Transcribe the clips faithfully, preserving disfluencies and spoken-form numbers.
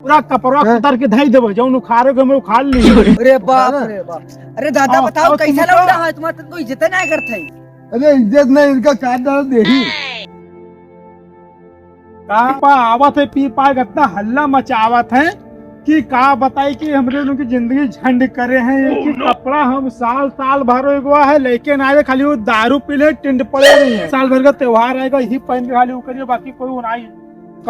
पूरा कपड़वा हैं? उतार के धई देबे, जौन उखाड़े के हमें उखाड़ ली। अरे बाप रे बाप। अरे दादा, आओ, बताओ, आओ, तुम कैसा उठाओ। लौंडा है? तुम्हारा तो कोई इज्जत नहीं करता है। अरे इज्जत नहीं, इनका काट डाल दे ही। का पा आवत है, पी पा के इतना हल्ला मचावत है कि का बताई कि हमरे लोग की जिंदगी झंड करे हैं। ये कि कपड़ा हम साल, साल भर हो गवा है, लेकिन आज खाली वो दारू पी ले, टिंड पड़े नहीं है। साल भर का त्योहार आएगा, यही पहन के खाली वो करिए, बाकी कोई वो नहीं।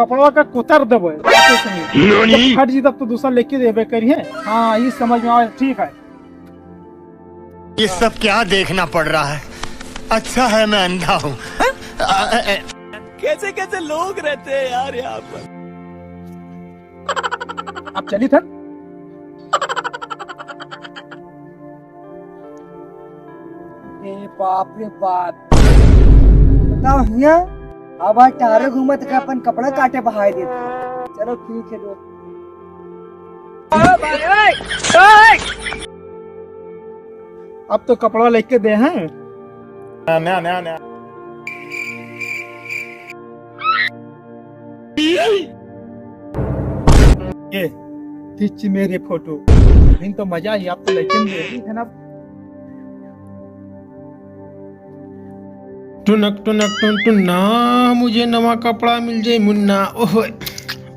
कपड़वा का कुतर देबो, बात सही। जब फट जी तब तो दूसरा लेके देबे करिए। हाँ, ये समझ में आवे, ठीक है। ये सब क्या देखना पड़ रहा है? अच्छा है मैं अंधा हूँ। कैसे कैसे लोग रहते हैं यार यहाँ पर। अब चली थन। ए बाप रे बाप। बताओ हिया, अब आज टारे घूमत का अपन कपड़ा काटे बहाय देते। चलो ठीक है दोस्त। अब तो कपड़ा लेके दे हैं। ना, ना, ना, ना। ये खींच मेरे फोटो। इन तो मजा ही, आप तो लेकिन ये भी है ना। टुनक टुनक टुन टुन ना, मुझे नवा कपड़ा मिल जाए मुन्ना। ओहो,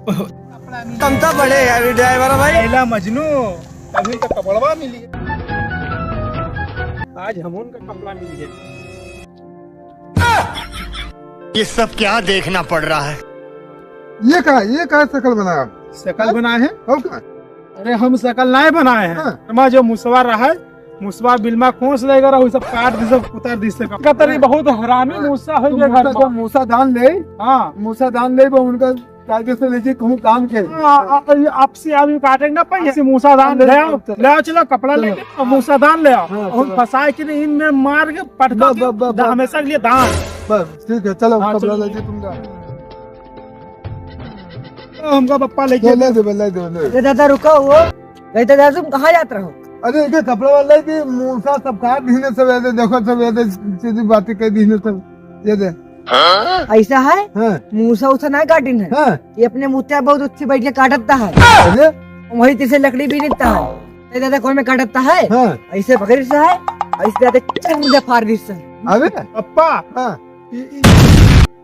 ओहो। तुम तो बड़े हैवी ड्राइवर हो भाई। लैला मजनू, अभी तो कपड़वा मिली। आज हम उनका कपड़ा मिल गया। ये सब क्या देखना पड़ रहा है? ये का, ये का शकल बनाया? शकल बनाए हैं? और का? अरे हम शकल नाहीं बनाए हैं। हाँ। हमारा जो मुसवा रहा है, मुसवा बिलमा खोस लेगा रहा, वो सब काट दी, सब उतार दी, सब। का तरी बहुत हरामी हाँ। मूसा है तो ये घर मूसा पर। को मूसा दान ले। हाँ। मूसा दान ले, वो उनका कायदे से लेके कहूँ काम के। हाँ, आ, आ, ये आपसे आदमी काटेंगे ना पाई, ऐसे मूसा दान ले आओ, चलो। ले आओ, चलो, कपड़ा ले चलो। आओ, मूसा दान ले आओ। हाँ, और चलो। फंसाए कि नहीं, इनमें मार के पटका ब-, के ब-, ब-, ब-, हमेशा के लिए दान। बस, ठीक है, चलो, हाँ, कपड़ा चलो। लेके तुम जाओ। तो हमका पप्पा लेके ले, ले दे, ले दे, ले। ए दादा, रुको हो। ए दादा, तुम कहाँ जात रहो? अरे, ये कपड़ा वाला है कि मूसा सब काट दीने सब, ये दे, देखो सब, ये दे, सीधी बातें कह दीने सब, ये दे। ऐसा है? हाँ। मूसा उसा ना काटिन है। हाँ। ये अपने मुत्या बहुत अच्छे बैठ के काटता है। अरे? वही जैसे लकड़ी भी देता है। ए दादा, कौन में काटता है? हाँ। ऐसे पकड़ सा है, ऐसे दादा चंद फाड़ दी से। अरे? पप्पा। हाँ। ई, ई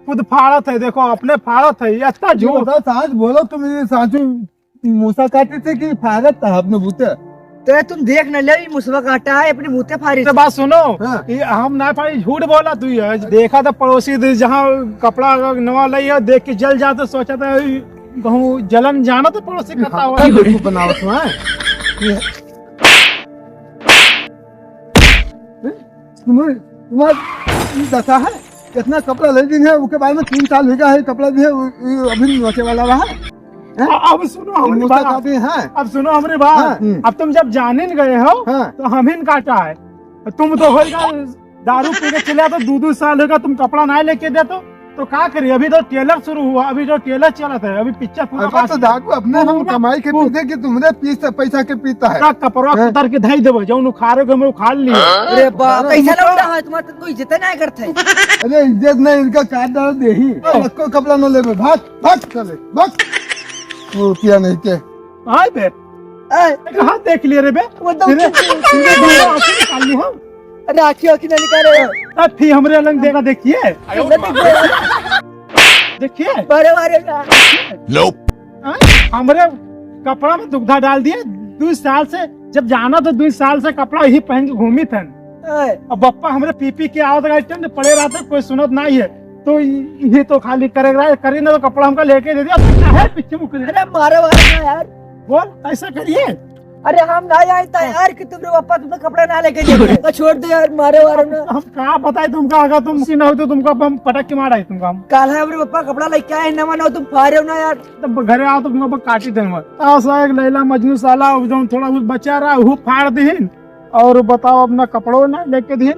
खुद फाड़त है, देखो, अपने फाड़त है, ये इतना ये झूठ। बताओ, सांच बोलो तुम, ये सांचू मूसा काटे थे कि फाड़त था अपने बूते? तो ये तुम देख न ले, ये मूसवा काटा है, अपने बूते फाड़ी। तो बात सुनो, हाँ। ये हम ना फाड़ी, झूठ बोला तू, ये देखा था पड़ोसी दे, जहाँ कपड़ा नवा लाई है, देख के जल जाता, सोचा था, ये कहूँ जलन जाना तो पड़ोसी करता हुआ। क्या बेवकूफ बनावत हुआ है? ये तुम्हारे, तुम्हारे ई दशा है, इतना कपड़ा ले दिन है, उसके बाद में तीन साल हो गया है, कपड़ा भी है, वो, वो अभी नोचे वाला रहा है। हैं? अ-, अब सुनो हमरी मूसा बात। काटे हैं। अब सुनो हमरी बात। हाँ, हम्म। अब तुम जब जाने न गए हो, हाँ। तो हम ही न काटा है। तुम तो होएगा, दारू पी के चले आते, दो, दो साल होगा, तुम कपड़ा ना लेके दे तो। तो का करी, अभी तो ट्रेलर शुरू हुआ, अभी जो ट्रेलर चलत है, अभी पिक्चर पूरा अरे बाकी तो है। दारू अपने हम पूरा कमाई के पू- पीते कि तुमरे पीस पैसा के पीता है? पूरा कपड़ा हैं? उतार के धई देबे, जौन उखाड़े के हमें उखाड़ लिए। अरे बाप, अरे कैसा इनका लौंडा है, तुम्हारा तो कोई इज्जत नहीं करता है। अरे इज्जत नहीं, इनका काट डाल दे ही। हाँ। इसको कपड़ा न लेबे, भाग, भाग चले, भाग। वो रुपया नहीं के। आए बे। ए। कहाँ देख लिए रे बे? वो तो तेरे, तेरे दोनों आंखें निकाल ली हम। अरे आँखी, आँखी ना निकाले। अब फिर हमरे अलग देखा देखिए। देखिए। बारे, बारे ना। Nope। हाँ? हमरे कपड़ा में दुग्धा डाल दिए। दो साल से, जब जाना तो दो साल से कपड़ा ही पहन के घूमी थन। ए। अब बप्पा हमरे पी पी के आवत गाड़ी टेंट पड़े रहते, कोई सुनत नहीं है। तो ये तो खाली करे रहा है, करी ना तो कपड़ा हमका लेके दे दिया। अब है पीछे मुड़ के। अरे मारो, मारो ना यार। बोल, ऐसा करिए। अरे हम ना आए था यार कि तुमरे पापा तुमने कपड़ा ना लेके दिए। तो छोड़ दे यार, मारे वारे ना। हम का बताए तुमका, अगर तुम सी ना हो तो तुमका हम पटक के मारा है तुमका हम। काल है हमरे पापा कपड़ा लेके आए, नवा नवा तुम फारे हो ना यार। तब घरे आओ तो तुमका काटी देंगे। आओ सा एक लैला मजनू साला, वो जो थोड़ा बहुत बचा रहा, वो फाड़ दीन। और बताओ, अपना कपड़ो ना लेके दीन।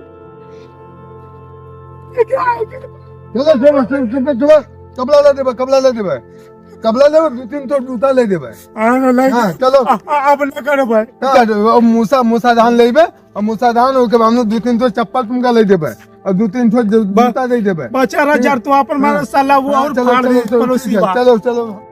चलो, चलो, चलो, चलो, चलो, कपड़ा ले देबे, कपड़ा ले देबे। कपड़ा लेबे, दो तीन ठो जूता ले देबे। हाँ, ले। हाँ, चलो। आ, आ, अब ना करो भाई। हाँ, अब मूसा, मूसा धान लेबे, और मूसा धान, ओके बाद में दो तीन ठो चप्पल तुमका ले देबे, और दो तीन ठो जू-, ब-, जूता दे देबे। बचा रहा यार, तू अपन हाँ। मारा साला, वो हाँ, और चलो, फाड़ चलो, दे, चलो, पड़ोसी ठीक है, बा। चलो, चलो।